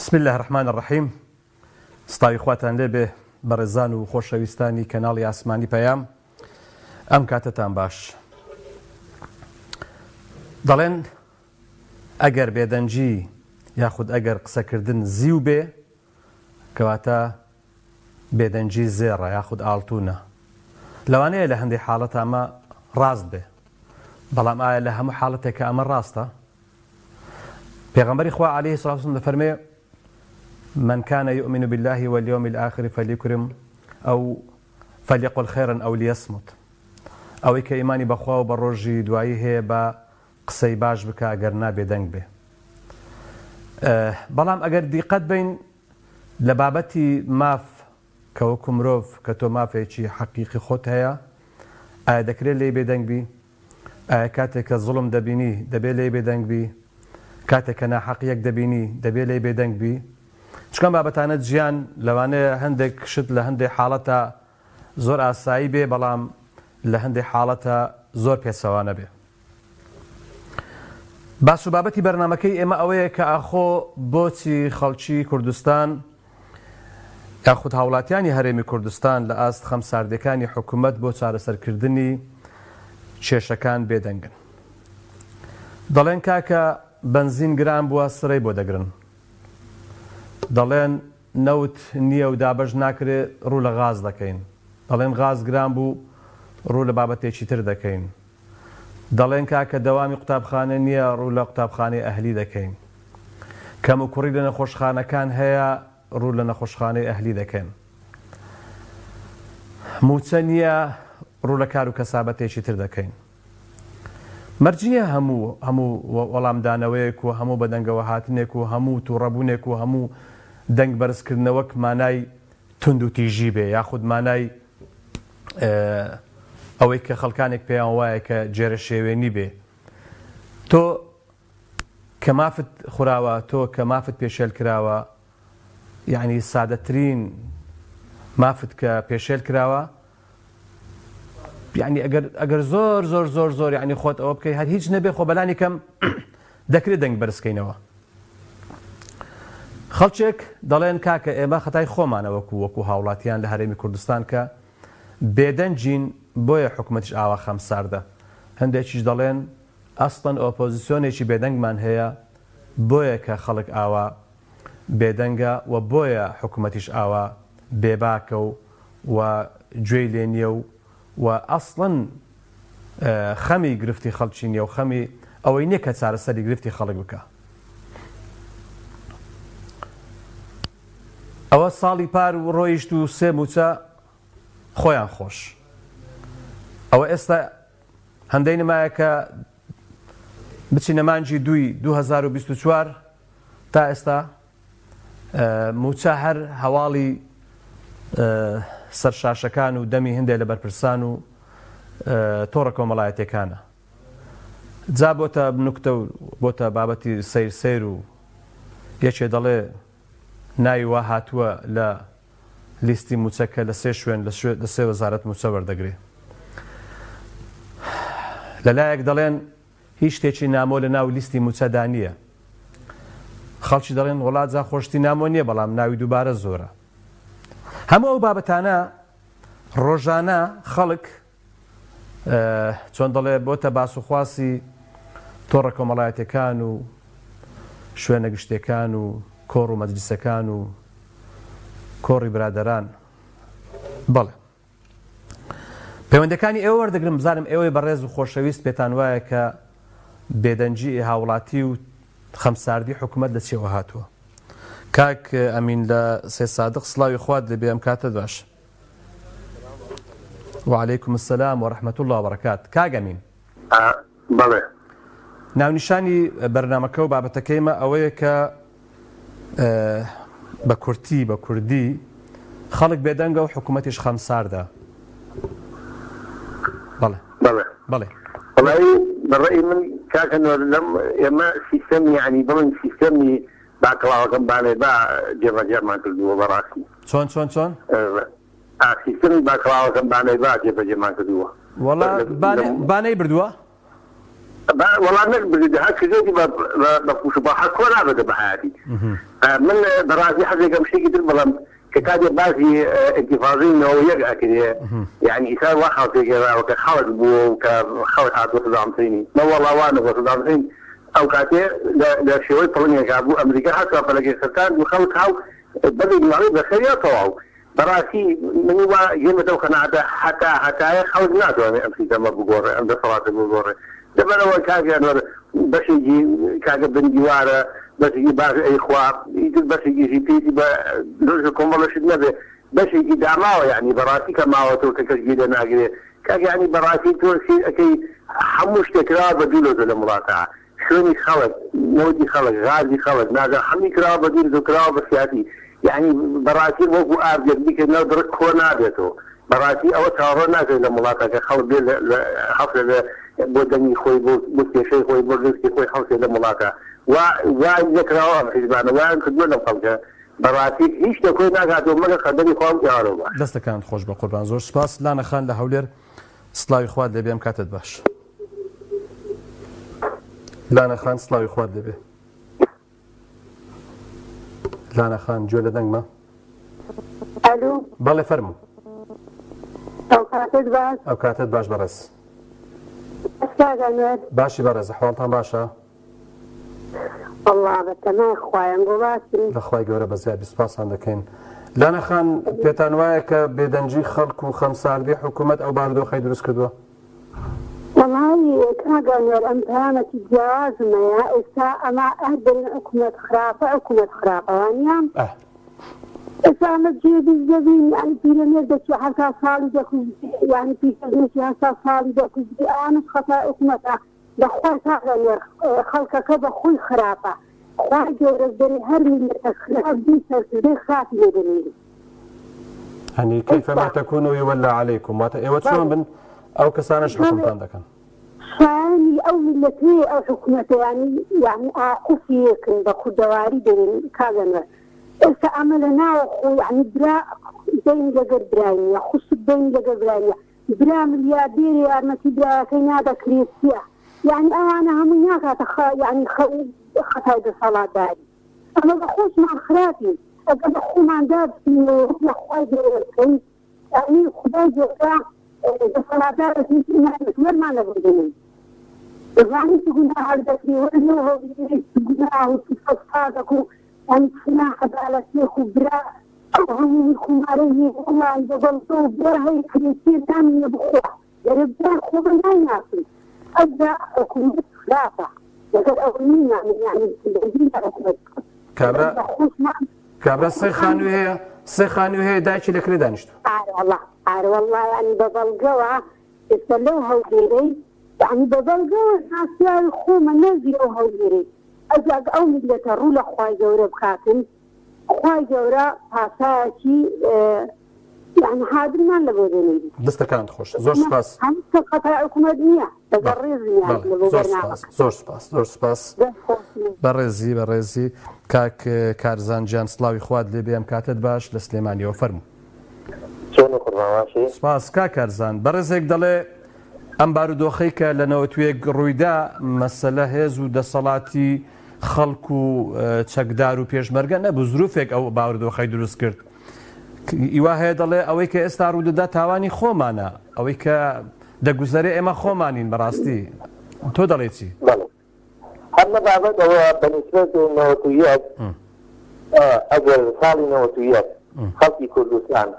بسم اللە الرحمن الرحیم سڵاوی خواتان لێ بێ بەڕێزان و خۆشەویستانی کەناڵی ئاسمانی پەیام ئەم کاتەتان باش دەڵێن ئەگەر بێدەنگی یاخود ئەگەر قسەکردن زیو بێ کەواتە بێدەنگی زێڕە یاخود ئاڵتونە. لەوانەیە لە هەندێ حاڵەتا ئەمە ڕاست بێ، بەڵام ئایا لە هەموو حاڵەتێکا ئەمە ڕاستە؟ پێغەمبەری خوا علیه الصلاة والسلام دەفەرمێ، من كان يؤمن بالله واليوم الآخر فليكرم أو فليقل خيرا أو ليصمت. ئەوەی کە ئیمانی بە خوا و بە ڕۆژی دوایی هەیە با قسەی باش بکا ئەگەر نا بێدەنگ بێ. بەڵام ئەگەر دیقەت بەین لە بابەتی ماف کە وەکو مرۆڤ کە تۆ مافێکی حەقیقی خۆت هەیە ئایا دەکرێت لێی بێدەنگ بی؟ ئایا کاتێک کە زوڵم دەبینی دەبێ لێی بێدەنگ بی؟ کاتێک کە ناحەقیەک دەبینی دەبێ لێی بێدەنگ بی؟ چونکە ئەم بابەتانە جیان لەوانەیە هەندێک شت لە هەندێک حاڵەتا زۆر ئاسایی بێ بەڵام لە هەندێک حاڵەتا زۆر پێچەوانە بێ. باس و بابەتی بەرنامەکەی ئێمە ئەوەیە کە ئاخۆ بۆچی خەڵکی کوردستان یاخود هاوڵاتیانی هەرێمی کوردستان لە ئاست خەمساردیەکانی حکومەت بۆ چارەسەرکردنی کێشەکان بێدەنگن. دەڵێن کاکە بەنزین گران بووە سرەی بۆ دەگرن. دەڵێن نەوت نییە و دابەش ناکرێ ڕوو لە غاز دەکەین. دەڵێن غاز گران بوو ڕوو لە بابەتێکی تر دەکەین. دەڵێن کاکە دەوامی قوتابخانە نییە ڕوو لە قوتابخانەی ئەهلی دەکەین. کەموکوڕی لە نەخۆشخانەکان هەیە ڕوو لە نەخۆشخانەی ئەهلی دەکەن. مووچە نییە ڕوو لە کار و کەسابەتێکی تر دەکەین. مەرج نییە هەموو هەموو وەڵامدانەوەیەک و هەموو بەدەنگەوەهاتنێک و هەموو تووڕەبوونێک و هەموو دەنگ بەرزکردنەوەک مانای توندوتیژی بێ یاخود مانای ئەوەی کە خەڵکانێک پێیان وایە کە جێرەشێوێنی بێ تۆ کە مافت خوراوە تۆ کە مافت پێشێل کراوە یعنی سادەترین مافت کە پێشێل کراوە یعنی ئەگەر ئەگەر زۆر زۆر زۆر زۆر یعنی خۆت ئەوە بکەی هەر هیچ نەبێ خۆ بەلانی کەم دەکرێت دەنگ بەرزکەینەوە خەڵکێک دەڵێن کاکە ئێمە خەتای خۆمانە وەکو وەکو هاوڵاتیان لە هەرێمی کوردستان کە بێدەنگین بۆیە حکومەتیش ئاوا خەمساردە. هەندێکیش دەڵێن ئەسڵەن ئۆپۆزسیۆنێکی بێدەنگمان هەیە بۆیە کە خەڵک ئاوا بێدەنگە و بۆیە حکومەتیش ئاوا بێباکە و و گوێی لێ نییە و و ئەسڵەن خەمی گرفتی خەڵکی نییە و خەمی ئەوەی نییە کە چارەسەری گرفتی خەڵک بکا. ئەوە ساڵی پار ڕۆیشت و سێ مووچە خۆیان خۆش. ئەوە ئێستا هەندەی نمایە کە بچینە مانگی دووی 2024 تا ئێستا مووچە هەر هەواڵی سەر شاشەکان و دەمی هندێ لە بەرپرسان و تۆڕە کۆمەڵایەتیەکانە. جا بۆتە نوکتە و بۆتە بابەتی سەیر سەیر و یەکێ دەڵێ ناوی وا هاتووە لە لیستی مووچە کە لە سێ شوێن لە سێ وەزارەت مووچە وەردەگرێ. لە لایەک دەڵێن هیچ شتێکی نامۆ لە ناو لیستی مووچەدا نییە. خەڵکی دەڵێن وەڵا جا خۆ شتی نامۆ نییە بەڵام ناوی دووبارە زۆرە. هەموو ئەو بابەتانە ڕۆژانە خەڵک چۆن دەڵێ بۆتە باس و خواسی تۆڕە کۆمەڵایەتیەکان و شوێنە گشتیەکان و کۆڕ و مەجلیسەکان و کۆڕی برادەران. بەڵێ. پەیوەندەکانی ئێوە وەردەگرم بزانم ئێوەی بەڕێز و خۆشەویست پێتان وایە کە بێدەنگی هاوڵاتی و خەمساردی حکومەت لە چیەوە هاتووە؟ کاک ئەمین لە سەیدسادق سڵاوی خوات لێبێ ئەم کاتەت باش. وعلیکم السلام و رحمة اللە و برکات کاک ئەمین. بەڵێ. ناونیشانی بەرنامەکە و بابەتەکەیمە ئەوەیە کە بە کورتی بە کوردی خەڵک بێدەنگە و حکوومەتیش خەمساردە. بەڵێ. بەڵێ. بەڵێ. وەڵایی بە ڕەئی من کاکە نۆر لەم ئێمە سیستەمی یانی بڵێن سیستەمی با کڵاوەکەم بانێ با جێبەجێمان کردووە بەڕاستی. چۆن چۆن چۆن؟ ئا سیستەمی با کڵاوەکەم بانەی با جێبەجێمان کردووە. وەڵا بانەی بردووە؟ با وەڵا نەک بزی هەر کردێتی بە بە پوش و پاڵ هەر کۆ نابێتە بە حەیاتی من بەڕاستی حەزێکم شتێکی تر بڵێم کە کاتێ باسی ئینتیفازەی 91 ئەکرێ یعنی ئیسا وا خەڵکێک گێڕاوە کە خەڵک بووە و کە خەڵک هاتووە سەدام حسینی نە وەڵا وا نەبووە سەدام حسین ئەو کاتێ لە شێوەی پڵنگێکا بوو ئەمریکا هاتووە پەلەکەی خرتاند و خەڵک هاو بەبێ ماڵی بەسەریا تەواو بەڕاستی من وا گەیمەتە ئەو قەناعەتە هەتا هەتایە خەڵک ناتوانێ ئەم سیستەمە بگۆڕێ ئەم دەسەڵاتە بگۆڕێ لەبەرئەوە کاک ئەنوەر بەشێکی کاکە بن دیوارە بەشێکی باش ئەیخوا ئیتر بەشێکیشی پێویستی بە لۆژە کۆمەڵە شت نەبێ بەشێکی داماوە یەعنی بەڕاستی کە ماوەتەوە کە کەس گوێی لێ ناگرێ کاک یەعنی بەڕاستی تۆ سیر ئەکەی هەموو شتێک کراوە بە دوو لۆژە لەم وڵاتە خوێنی خەڵک، نەوتی خەڵک، غازی خەڵک، نازانم هەمووی کراوە بە دوورز و کراوە بە سیاسی. یەعنی بەڕاستی وەکوو ئاردێک بیکەیت ناو دڕک کۆ نابێتەوە. بەڕاستی ئەوە چاوەڕوان ناکرێت لەم وڵاتە کە خەڵک بێت لە هەڵسێ لە بۆ دەنگی خۆی، بۆ بۆ کێشەی خۆی، بۆ گرفتی خۆی هەڵسێ لەم وڵاتە. وا وا نەکراوە ئەم حیزبانە وایان کردووە لەم خەڵکە. بەڕاستی هیچ شتێک کۆی ناکاتەوە مەگەر قەدەری خوا و ئێوارەو باش. دەستەکانت خۆش بێ قوربان زۆر سوپاس. لانە خان لە هەولێر سڵاوی خوات لێبێ ئەم کاتەت باش. لانە خان سڵاوی خوات لێبێ. لانە خان گوێ لە دەنگمە؟ ئەلو. بەڵێ فەرموو. ئەو کاتت باش. ئەو کاتت باش بەڕێز. کاک ئەنوەر. باشی بەڕێز ئەحواڵتان باشە؟ وەڵا بەتەمای خوایان گۆ باشن. لە خوای گەورە بەزیادی سوپاستان دەکەین. لانە خان پێتان وایە کە بێدەنگی خەڵک و خەمساردی حکوومەت ئەو بارودۆخەی دروست کردووە؟ وەڵایی کاک ئەنوەر ئەم پەیامەکی جیاوازم هەیە ئێستا ئەمە هەر دەرێن حکوومەت خراپە حکوومەت خراپە وانیە؟ ئە. ئێستا ئەمە جێ بیست دەبین یانی پیرەمێرد دەچێ 70 ساڵی دەکوژرێ یانی پیرەژنێکی 80 ساڵی دەکوژرێ ئەوانەش خەتای حکوومەتە بەخوا کاک ئەنوەر خەڵکەکە بەخۆی خراپە خوای گەورەش دەرێ هەر میللەتەک خراپ بی سەرکردەی خراپی لێ دەنێری. یانی کیفما تکونوا یولى علیکم واتە ئێوە چۆن بن ئەو کەسانەش حوکمتان دەکەن. شایەنی ئەو میللەتەیە ئەو حکومەتە یانی یانی ئاقوفی یەکن بە کوردەواری دەرێن کاک ئەنوەر ئێستا ئەمە لە ناوە خۆ یانی برا دەینی لەگەر برای نیە خوشک دەینی لەگەر برای نیە برا ملیاردێرە یارمەتی برایەکەی نادا کرێچیە یانی ئەوانە هەمووی ناکاتە خە یانی خە خەتای دەسەڵاتداری ئەمە بە خۆشمان خراپین ئەگەر بە خۆمان دابچینەوە ڕوو لە خوای گەورە بکەین یانی خودای گەورە دەسەڵاتدارێک وەرمان لە بۆ دێنن دەزانی چ گوناهێک دەکری وەر لەو هەولێرەی چ گوناه و چ فەسادێک و یانی چ ناعەدالەتیەک و برا ئەو هەموو میرخومارەی هەیە وەڵاهی بە بەڵگە و برا هەیە کرێچیە نان نیە بخوا دەرێ برا خۆ من نایناسم ئەوجا حکومەت خراپە لەگەر ئەوە نیمە من یانی بەرگری لە حکومەت بکەم کابرا بە خۆشمان کابرا سێ خانووی هەیە سێ خانووی هەیە دایکی لە کرێ دانیشتووە. ئارەوەڵا ئارەوەڵا یانی بە بەڵگەوە ئێستا لەو هەولێرەی یانی بە بەڵگەوە ناسیاوی خۆمە نەزی ئەو هەولێرەی ئەوجا ئەو میللەتە ڕوو لە خوای گەورە بکاتن خوای گەورە پاشایەکی یانی حازرمان لە بۆ دەنێری. دەستەکانت خۆش زۆر سوپاس. هەموو شتێک خەتای حکومەت نییە لەگەڵ ڕێزم یان لە بۆ زۆر سوپاس بەرنامەکە. زۆر سوپاس زۆر سوپاس. دەست خۆش بێ. بەڕێزی بەڕێزی کاک کارزان گیان سڵاوی خوات لێ بێ ئەم کاتەت باش لە سلێمانیەوە فەرموو. چۆنی قوربان باشی؟ سوپاس کاک کارزان بەڕێزێک دەڵێ ئەم بارودۆخەی کە لە 91 ڕوویدا مەسەلە هێز و دەسەڵاتی خەڵک و چەکدار و پێشمەرگە نەبوو زروفێک ئەو باوردۆخەی دروست کرد ئیوا هەیە دەڵێ ئەوەی کە ئێستا ڕوودەدا تاوانی خۆمانە ئەوەی کە دەگوزەرێ ئێمە خۆمانین بەڕاستی تۆ دەڵێ چی؟ هەر لە بابەت ئەوە بە نیسبەت 91 ئەگەر ساڵی 91 خەڵکی کوردستان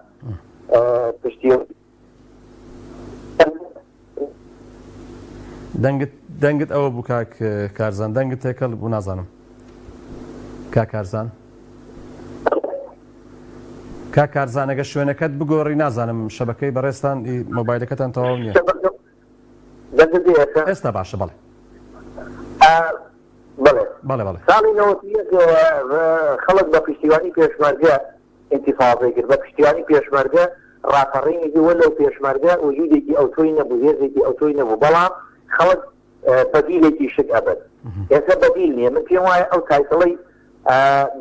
پشتی دەنگت دەنگت ئەوە بوو کاک کارزان دەنگت تێکەڵ بوو نازانم کاک کارزان کاک کارزان ئەگە شوێنەکەت بگۆڕی نازانم شەبەکەی بەڕێزتان مۆبایلەکەتان تەواو نییە ئێستا باشە بەڵێ بەڵێ بەڵێ بەڵێ ساڵی 91 خەڵک بە پشتیوانی پێشمەرگە ئینتیفازەی کرد، بە پشتیوانی پێشمەرگە ڕاپەڕینی کرد، وەلەو پێشمەرگە وجودێکی ئەوتۆی نەبوو، هێزێکی ئەوتۆی نەبوو، بەڵام خەڵک بەدیلێکی شک ئەبرد، ئێستا بەدیل نییە، من پێم وایە ئەو تایتڵەی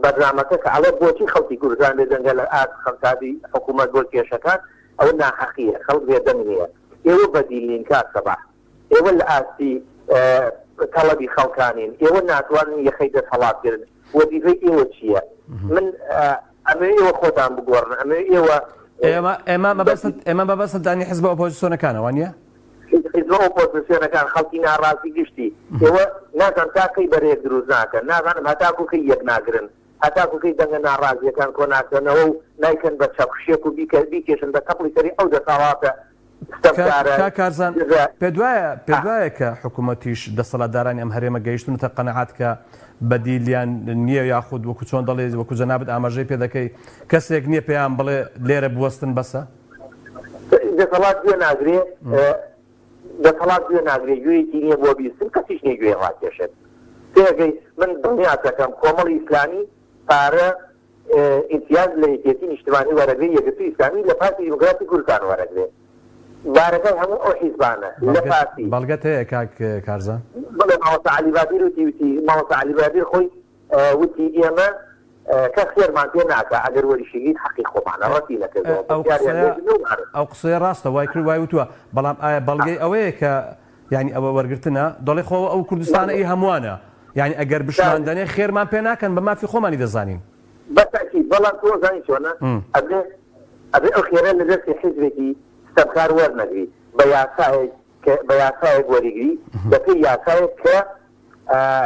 بەرنامەکە کە ئەڵێ بۆچی خەڵکی کوردستان بێدەنگە لە ئاست خەمساردی حکوومەت بۆ کێشەکان، ئەوە ناحەقییە، خەڵک بێدەنگ نییە، ئێوە بەدیل نین کاک سەباح. ئێوە لە ئاستی تەڵەبی خەڵکانین، ئێوە ناتوانن یەخەی دەسەڵات گرن، وەزیفەی ئێوە چییە؟ من ئەمەوێ ئێوە خۆتان بگۆڕن، ئەمەوێ ئێوە ئێمە ئێمە مەبەست ئێمە مەبەست دانی حزبە ئۆپۆزیسیۆنەکانە وانە؟ حزبە ئۆپۆزیسیۆنەکان خەڵکی ناڕازی گشتی ئێوە نازان تا کەی بەرەیەک دروست ناکەن، نازانم هەتاکو کەی یەک ناگرن، هەتاکو کەی دەنگە ناڕازییەکان کۆناکەنەوە و نایکەن بە چەکوشێک و بیکێشن بە تەپڵی سەری ئەو دەسەڵاتە ستەمکارە کاک کارزان دزە. پێت وایە پێت وایە کە حکوومەتیش دەسەڵاتدارانی ئەم هەرێمە گەیشتوونەتە قەناعەت کە بەدیلیان نییە یاخود وەکو چۆن دەڵێی وەکو جەنابت ئاماژەی پێ دەکەی کەسێک نییە پێیان بڵێ لێرە بوەستن بەسە؟ دەسەڵات گوێ ناگرێ دەسەڵات گوێ ناگرێ گوێیەکی نییە بۆ بیستن کەسیش نییە گوێی ڕاکێشێت تێگەی من دڵنیات دەکەم کۆمەڵی ئیسلامی پارە ئیمتیاز لە یەکێتی نیشتمانی وەرەگرێ یەکگرتوو ئیسلامی لە پارتی دیموکراتی کوردستان وەرەگرێ بارەگای هەموو ئەو حیزبانە لە پارتی بەڵگەت هەیە کاک کارزان؟ بەڵێ مامۆستا عەلی باپیر وتی وتی مامۆستا عەلی باپیر خۆی وتی ئێمە کەس خێرمان پێ ناکا ئەگەر وەریشیگرین حەقی خۆمانە ڕەتی نەکردەوە ئەو پرسیاریان قسەیە لێ کردن و بارە. ئەو قسەیە ڕاستە وای کرد وای وتووە بەڵام ئایا بەڵگەی ئەوەیە کە یانی ئەوە وەرگرتنە دەڵێ خۆ ئەو کوردستانە ئی هەمووانە یانی ئەگەر بشمان دەنێ خێرمان پێ ناکەن بە مافی خۆمانی دەزانین. بە تەئکید بەڵام تۆ ئەزانی چۆنە ئەبێ ئەبێ ئەو خێرە لە دەستی حیزبێکی ستەمکار وەرنەگری بە یاسایەک کە بە یاسایەک وەریگری بە پێی یاسایەک کە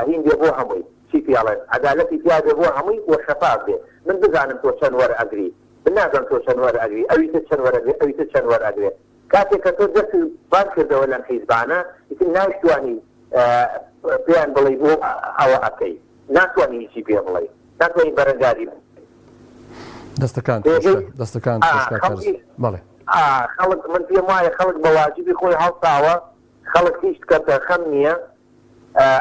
هین بێ بۆ هەمووی چی پێ ئەڵێن عەدالەتی تیا بێ بۆ هەمووی وە شەفاف بێ من بزانم تۆ چەند وەر ئەگری من نازانم تۆ چەند وەر ئەگری ئەوی تر چەند وەر ئەگرێ ئەوی تر چەند وەر ئەگرێ کاتێک کە تۆ دەستت پان کردەوە لەم حیزبانە ئیتر ناشتوانی پێیان بڵێی بۆ ئەوە ئەکەی ناتوانی هیچی پێ بڵێی ناتوانی بەرەنگاری بکەی. دەستەکانت خۆش بێ دەستەکانت خۆش کاک کارزان بەڵێ. خەڵک من پێم وایە خەڵک بە واجبی خۆی هەڵساوە خەڵک هیچ کەمتەرخەم نییە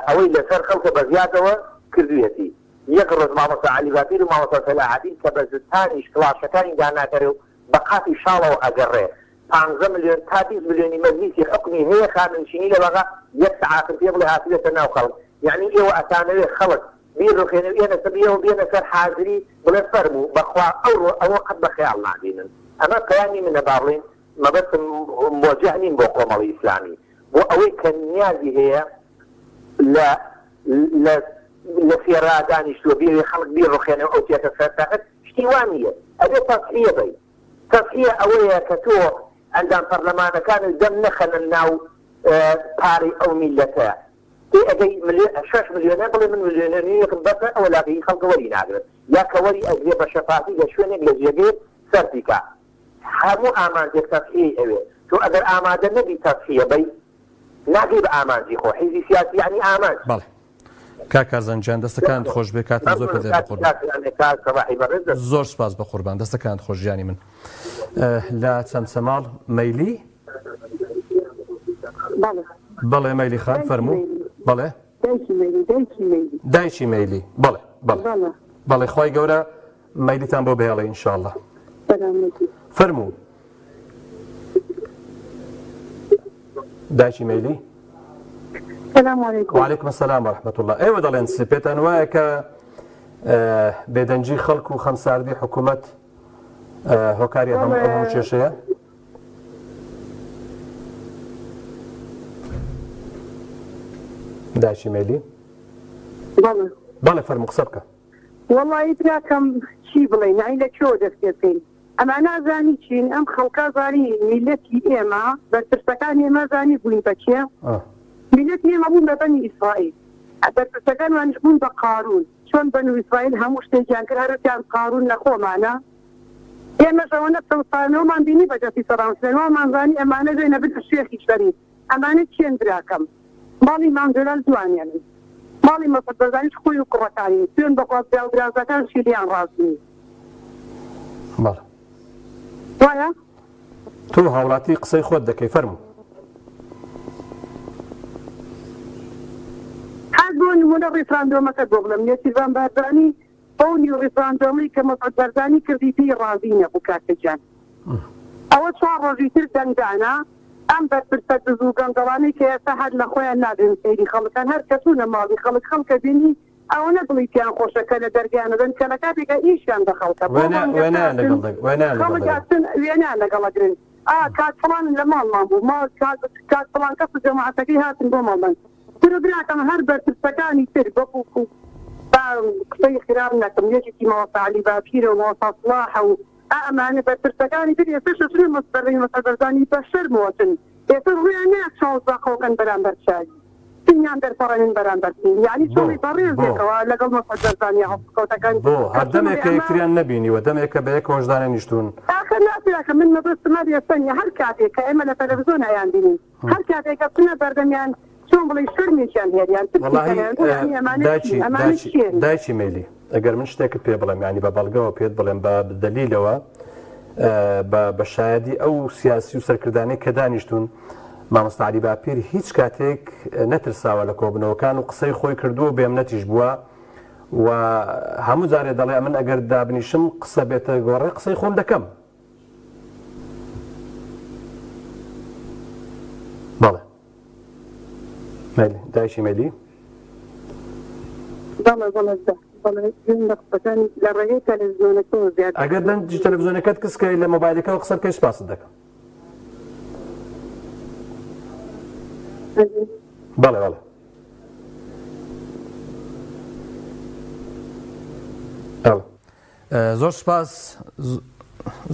ئەوەی لەسەر خەڵکە بە زیادەوە کردویەتی یەک ڕۆژ مامۆستا عەلی باپیر و مامۆستا سەلاحەدین کە بە زستانیش کڵاشەکانی داناکەرێ و بە قاپی شاڵەوە ئەگەڕێ پانزە ملیۆن تا 20 ملیۆنی مەجلیسی حوکمی هەیە خانەنشینی لە بەغا یەک سەعاتم پێ بڵێ هاتبێتە ناو خەڵک یەعنی ئێوە ئەتانەوێ خەڵک بیڕوخێنێ و ئێنە سەر ئێوە بێنە سەر حازری بڵێ فەرموو بەخوا ئەوڕۆ ئەوە قەت بە خەیاڵ نابینن ئەمە پەیامی منە با بڵێین مەبەستم مۆجە نیم بۆ کۆمەڵی ئیسلامی بۆ ئەوەی کە نیازی هەیە لە لە لە سێرا دانیشتووە بیەوێ خەڵک بیڕوخێنێ و ئەو چێتە سەر تەخت شتی وا نییە ئەبێ تەزحیە بەی تەزحیە ئەوەیە کە تۆ ئەندام پەرلەمانەکانت دەم نەخەنە ناو پارەی ئەو میللەتە تێ ئەگەی ملیۆن شەش ملیۆنە بڵێ من ملیۆنە نوێیەکم بەسە ئەوە لاقی خەڵکە وەری ناگرن یا کە وەری ئەگرێ بە شەفافی لە شوێنێک لە جێگەیەک سەرفی کا هەموو ئامانجێک تەزحیەی ئەوێ تۆ ئەگەر ئامادە نەبی تەزحیە بەی ناگەی بە ئامانجی خۆ حیزبی سیاسی یەعنی ئامانج. بەڵێ کاک کارزان گیان دەستەکانت خۆش بێ کاتم زۆر پێ دای بەقوربان. زۆر سوپاس بەقوربان دەستەکانت خۆش گیانی من لە چەمچەماڵ مەیلی بەڵێ مەیلی خان فەرموو بەڵێ دایکی مەیلی بەڵێ بەڵێ بەڵێ خوای گەورە مەیلیتان بۆ بهێڵێ ان شاء اللە فەرموو دایکی مەیلی سلام علیکم وعلیکم السلام ورحمة الله ئێوە دەڵێن چ پێتان وایە کە بێدەنگی خەڵک و خەمساردی حکوومەت هۆکاری هەموو ئەو هەموو کێشەیە دایکی مەیلی بەڵێ فەرموو قسە بکە وەڵایی براکەم چی بڵێین یەعنی لە کوێوە دەست پێ بکەین ئەمانە ئەزانی چین ئەم خەڵکە زانی میللەتی ئێمە بەرپرسەکانی ئێمە زانی بووین بە کێ میللەتی ئێمە بوون بە بەنی ئیسرائیل بەرپرسەکانمانیش بوون بە قارون چۆن بەنو ئیسرائیل هەموو شتێکیان کرد هەر وتیان قارون لە خۆمانە ئێمەش ئەوەنە چەوسانەوەمان بینی بە دەستی سەدام حوسێن وامان زانی ئەمانە بێنە بنە شێخی شەریف ئەمانە کێن براکەم؟ ماڵی مام جەلال دوانیانن ماڵی مەسعود بەرزانیش خۆی و کوڕەکانین سوێن بەخوا برا و برازاکانشی لێیان ڕازی نین. بەڵێ. وایە؟ تۆ هاوڵاتی قسەی خۆت دەکەی فەرموو. هەر بۆ نمونە ڕیفراندۆمەکەت بۆ بڵێم نێچیرڤان بارزانی بەو نیو ڕیفراندۆمەی کە مەسعود بەرزانی کردی پێی ڕازی نەبوو کاکە گیان ئەوە چوار ڕۆژی تر دەنگدانە ئەم بەرپرسە دز و گەندەڵانەی کە ئێستا هەر لە خۆیان ناگرن سەیری خەڵکەن هەر کە چوونە ماڵی خەڵک خەڵکە بینی ئەوەنە دڵی پێیان خۆشە کە لە دەرگایان ئەدەن کە لە کاتێکا ئیشیان بە خەڵکە بۆ وێنە مانگەکە وێنەیان ئەچن لەگەڵ دەگ وێنەیان لەگەڵ خەڵک دەگرن. ئەچن وێنەیان لەگەڵ ئەگرن ئا کاک فڵان لە ماڵمان بوو ماڵ کاک کاک فڵان کەس و جەماعەتەکەی هاتن بۆ ماڵمان. کورە براکەم هەر بەرپرسەکانی تر وەکو با قسەی خراپ نەکەم یەکێکی مامۆستا عەلی باپیرە و مامۆستا سڵاحە و ئا ئەمانە بەرپرسەکانی تر ئێستاش ئەچنە بەردەمی مەسعود بەرزانی بە شەرمەوە ئەچن ئێستا ڕویان نایە چاو زەقەوکەن بەرامبەر چاوی سنگیان دەرپەڕێنن بەرامبەر سنگ یانی بۆ چۆڵی بۆ بەڕێزێکەوە لەگەڵ مەسعود بەرزانی هەڵسوکەوتەکەن بۆ کە هەر چۆن بڵێ دەمێکە ئەمە یەکتریان نەبینیوە دەمێکە بەیەکەوەش دانەنیشتوون. ئاخر نا براکەم من مەبەستم هەر ئێستا نیە هەر کاتێک کە ئێمە لە تەلەفزۆن ئەیانبینین هەر کاتێک ئەچنە بەردەمیان چۆن بڵێی شەرمێکیان هەیە یان ترسێکیان وەڵاهی هەیە بۆ یانی ئەمانە دایکی چین ئەمانە دایکی کێن؟ دایکی مەیلی ئەگەر من شتێکت پێ بڵێم یانی بە بەڵگەوە پێت بڵێم بە دەلیلەوە بە بە شایەدی ئەو سیاسی و سەرکردانەی کە دانیشتوون مامۆستا عەلی باپیر هیچ کاتێک نەترساوە لە کۆبنەوەکان و قسەی خۆی کردووە و بێمنەتیش بووە و هەموو جارێ دەڵێ من ئەگەر دابنیشم قسە بێتە گۆڕێ قسەی خۆم دەکەم بەڵێ مەلی دایکی مەلی بەڵێ بەڵێ بەڵێ گوێم لە قسەکانی لە ڕێگەی تەلەڤزیۆنەکەوە زیاتر ئەگەر دەنگی تەلەڤزیۆنەکەت کز کەی لە مۆبایلەکەوە قسە بکەی سوپاست دەکەم. بەڵێ بەڵێ. بەڵێ. زۆر سوپاس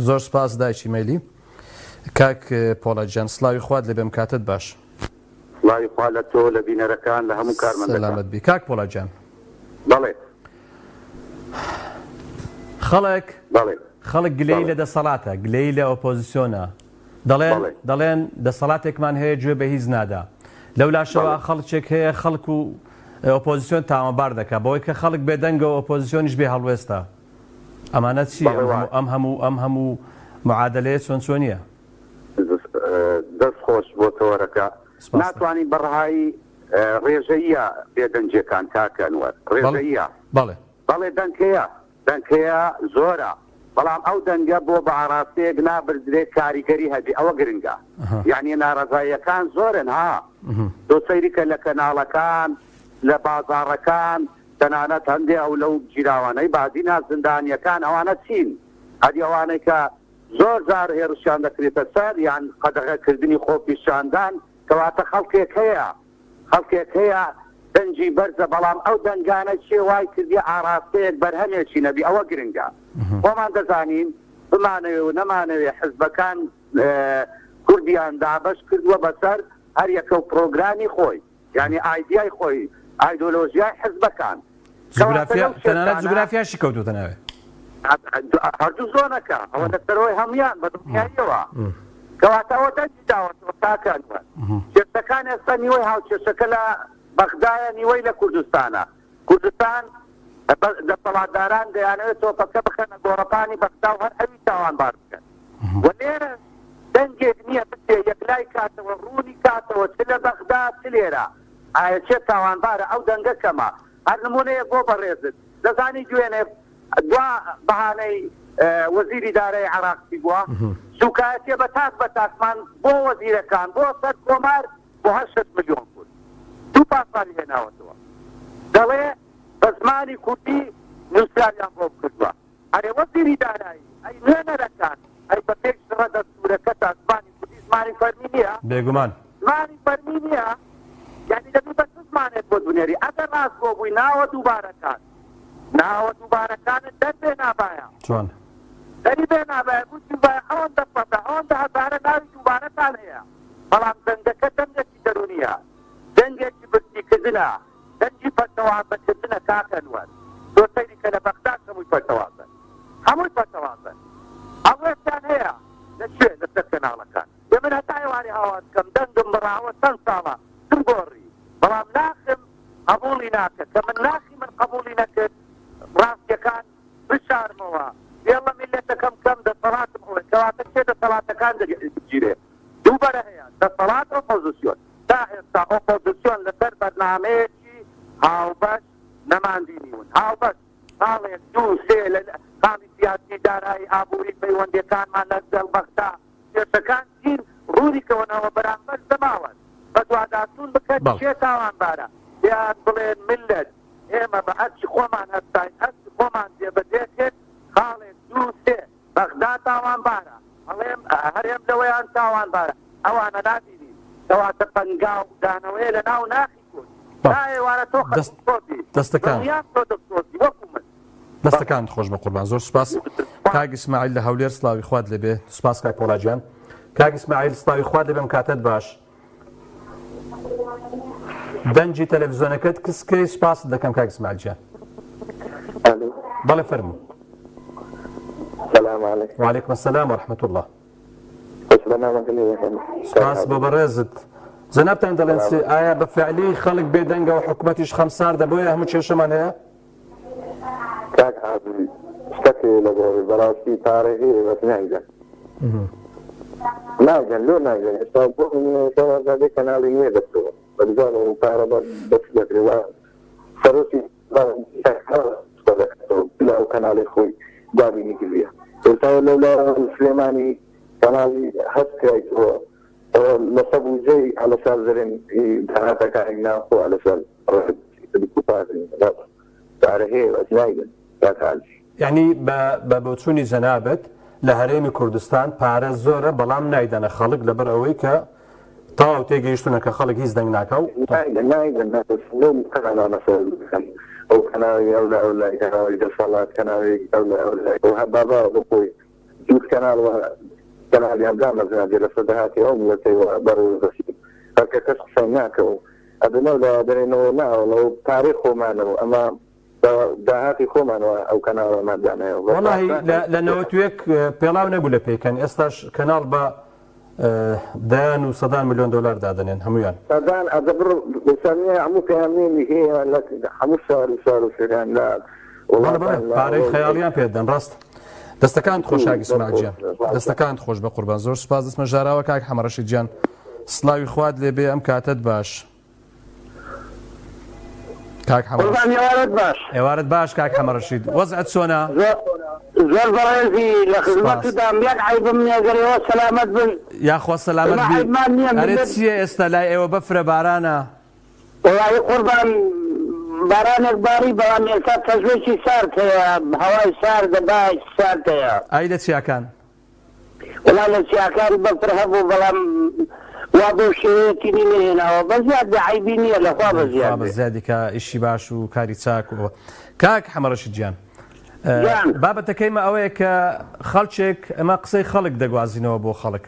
زۆر سوپاس دایکی مەیلی. کاک پۆڵا گیان سڵاوی خوات لێبێم کاتت باش. سڵاوی خوا لە تۆ لە بینەرەکان لە هەموو کارمەندەکان. سەلامەت بی کاک پۆڵا گیان. بەڵێ. خەڵک بەڵێ. خەڵک گلەیی بەڵێ. لە دەسەڵاتە گلەیی لە ئۆپۆزیسیۆنە دەڵێن بەڵێ. دەڵێن دەسەڵاتێکمان هەیە گوێ بە هیچ نادا لەولاشەوە بەڵێ. خەڵکێک هەیە خەڵک و ئۆپۆزیسیۆن تاوانبار دەکا بەوەی کە خەڵک بێدەنگە و ئۆپۆزیسیۆنیش بێ هەڵوێستە ئەمانە چییە بەڵێ ئەم وایە. هەموو ئەم هەموو ئەم هەموو معادەلەیە چۆن چۆنییە؟ دەست خۆش بۆ تەوەرەکە. سپاستە. ناتوانین بە ڕەهایی ڕێژەییە بێدەنگیەکان کاک ئەنوەر بەڵێ ڕێژەییە. بەڵێ. بەڵێ دەنگ هەیە دەنگ هەیە زۆرە بەڵام ئەو دەنگە بۆ بە ئاڕاستەیەک نابردرێ کاریگەری هەبێ ئەوە گرنگە یەعنی ناڕەزاییەکان زۆرن ها تۆ سەیری کە لە کەناڵەکان لە بازاڕەکان تەنانەت هەندێ ئەو لەو گیراوانەی بادینا زیندانیەکان ئەوانە چین ئەدی ئەوانەی کە زۆر جار هێڕشیان دەکرێتە سەر یان قەدەغە کردنی خۆپیشاندان کەواتە خەڵکێک هەیە خەڵکێک هەیە دەنگی بەرزە بەڵام ئەو دەنگانە کێ وای کردیە ئاڕاستەیەک بەرهەمێکی نەبی ئەوە گرنگە خۆمان دەزانین بمانەوێ و نەمانەوێ حزبەکان کوردیان دابەش کردوە بەسەر هەر یەکەو پرۆگرامی خۆی یانی ئایدیای خۆی ئایدۆلۆژیای حزبەکان کەواتە جوگرافیا لەو تەنانەت کێشانە جوگرافیاشی کەوتووتە ناوێ. هەردوو زۆنەکە ئەوە لەسەرەوەی هەموویان بە دڵنیاییەوە کەواتە ئەوە دەنگی داوەتەوە کاک ئەنوەر کێشەکان ئێستا نیوەی هاوکێشەکە لە بەغدایە نیوەی لە کوردستانە کوردستان دەسەڵاتداران دەیانەوێت تۆپەکە بخەنە گۆڕەپانی بەغدا و هەر ئەوی تاوانبار بکەن و لێرە دەنگێک نییە بچێ یەکلای کاتەوە ڕوونی کاتەوە چ لە بەغدا چ لێرە ئایا کێ تاوانبارە ئەو دەنگە کەمە هەر نمونەیەک بۆ بەڕێزت دەزانی دوێنێ دوا بەهانەی وەزیری دارایی عێراق چی بووە؟ سوکایەتیە بە تاک بە تاکمان بۆ وەزیرەکان بۆ سەر کۆمار بۆ هەر شەش ملیۆن کورد دوو پاساوی هێناوەتەوە دەڵێ بە زمانی کوردی نووسراویان بۆ کردووە ئەرێ وەزیری دارایی ئەی نوێنەرەکان ئەی بە پێی شڕە دەستوورەکەتان زمانی کوردی زمانی فەرمی نییە؟ بێگومان. زمانی فەرمی نییە یانی دەبی بە چ زمانێک بۆت بنێری ئەگەر ڕاستگۆ بووی ناوە دووبارەکان ناوە دووبارەکانت دەربێنابایە چۆن؟ دەری بێنابایە گوتیبایە ئەوەندە سەدە ئەوەندە هەزارە ناوی دووبارەتان هەیە بەڵام دەنگەکە دەنگێکی دەروونییە دەنگێکی برسیکردنە دەنگی پەرتەوازەکردنە کاک ئەنوەر تۆ سەیری کە لە بەغداش هەمووی پەرتەوازەن هەمووی پەرتەوازەن هەڵوێستیان هەیە لە کوێ لەسەر کەناڵەکان ئێ من هەتا ئێوارێ هاوار بکەم دەنگم بڕاوە چەند ساڵە چم گۆڕی بەڵام ناخم قەبوڵی ناکە کە من ناخی من قەبوڵی نەکرد ڕاستیەکان بشارمەوە بێڵە میللەتەکەم کەم دەسەڵاتم ئەوەیە کەواتە کێ دەسەڵاتەکان دەگیرێ دوو بەرە هەیە دەسەڵات ئۆپۆزسیۆن تا ئێستا ئۆپۆزسیۆن لەسەر بەرنامەیەکی هاوبەش نەمانبینیون هاوبەش خاڵێک دوو سێ لە خاڵی سیاسی دارایی ئابووری پەیوەندیەکانمان لەگەڵ بەغدا کێشەکان چین ڕوونی کەوەنەوە بەرامبەر جەماوەر بەدواداچوون بکەن بەڵێ. کێ تاوانبارە پێیان بڵێن میللەت ئێمە بە ئەرکی خۆمان هەستاین ئەرکی خۆمان جێبەجێ کرد خاڵێک دوو سێ بەغدا تاوانبارە هەڵێم هەرێم لەوەیان تاوانبارە ئەوانە نابینین کەواتە پەنگاو دانەوەیە لە ناو ناخی کورد. تا ئێوارە تۆ خەسۆتی دەستەکان دڵنیام تۆ دڵسۆزی وەکو من. دەستەکانت خۆش بە قوربان زۆر سوپاس کاک ئیسماعیل لە هەولێر سڵاوی خوات لێبێ سوپاس کاک پۆڵا گیان کاک ئیسماعیل سڵاوی خوات لێبێم کاتت باش دەنگی تەلەڤزیۆنەکەت کسکەی سوپاست دەکەم کاک ئیسماعیل گیان ئەلو بەڵێ فەرموو سلام علیکم وعلیکم السلام ورحمة الله خوش بەرنامەکە لێ دەکەم سپاس بۆ بەڕێزت جەنابتان دەڵێن چ ئایا بە فعلی خەڵک بێدەنگە و حکومەتیش خەمساردە بۆیە هەموو کێشەمان هەیە؟ کاک حاجی شتەک هەیە لە گۆڕی بەڕاستی پارە هەیە بەس نایدەن نایدەن لۆ نایدەن ئێستا بۆ نمونە کەناڵی نوێ دەستەوە بەبزانم پارە بە بەچ دەکرێ وا سەرۆکی لە ئەو کەناڵی خۆی دابینی کردیە ئێستا لەولا سلێمانی کەناڵی هەست کرایتەوە لەسە بوجەی ئەلەسەر زرن داهاتەکانی ناوخۆ ئەلەسەر پارە هەیە بەس نایدەن کاک حاجی. یەعنی بە بۆچوونی جەنابت لە هەرێمی کوردستان پارە زۆرە بەڵام نایدەنە خەڵک لەبەر ئەوەی کە تەواو تێگەیشتونە کە خەڵک هیچ دەنگ ناکا و. نایدەن نایدەن لەو کەناڵانە سەر بکەن ئەو کەناڵی ئەولا ئەولای کەناڵی دەسەڵات کەناڵی ئەولا ئەولای ئەو هە بابا بۆ خۆی جووت کەناڵ و کەناڵیان دامەزراندیە لەسەر داهاتی ئەو میللەتەی و بەڕێوە دەچین هەرکە کەس قسەی ناکە و ئەبێ لەولاوە دەرێنەوە ناوەڵە و پارەی خۆمانە و ئەمە بە داهاتی خۆمانەوە ئەو کەناڵەمان دانایەوە بە وەڵاهی پارە لە 91 پێڵاو نەبوو لە پێکەن ئێستاش کەناڵ بە دەیان و سەدان ملیۆن دۆلار دادەنێن هەموویان. سەدان ئەدە بڕ ئێستا نییە هەموو پەیامنێری هەیە لە هەموو شار و شارۆچکەکان لە بەڵێ بەڵێ وڵاتان لە پارەی خەیاڵیان پێ دەدەن ڕاستە. دەستەکانت خۆش کاک ئیسماعیل گیان دەستەکانت خۆش بە قوربان زۆر سوپاس دەستمە ژاراوە کاک حەمەڕەشید گیان سڵاوی خوات لێ بێ ئەم کاتەت باش. کاک حەمە قوربان ئێوارەت باش. ئێوارەت باش کاک حەمە ڕەشید وەزعت چۆنە؟ زۆر بەڕێزی لە خزمەتتدام یەک عەیبم نیە گەر ئێوە سەلامەت بن. یاخوا سەلامەت ئێمە بی عەیبمان نیە ئەرێ ملت. چیە ئێستا لای ئێوە بەفرە بارانە؟ وەڵاهی قوربان بارانێک باری بەڵام ئێستا تەزوێکی سارد هەیە هەوای ساردە بایەکی سارد هەیە. ئای لە چیاکان؟ وەڵا لە چیاکان بەفر هەبوو بەڵام وا بەو شێوەیە تینی نەهێناوە بە زیاد بێ عەیبی نییە لە خوا بە زیاد خوا بە بێ. زیادی کا ئیشی باش و کاری چاک و ئەوە. کاک حەمەڕەشید گیان گیان. بابەتەکەی مە ئەوەیە کە خەڵکێک ئەمە قسەی خەڵک دەگوازینەوە بۆ خەڵک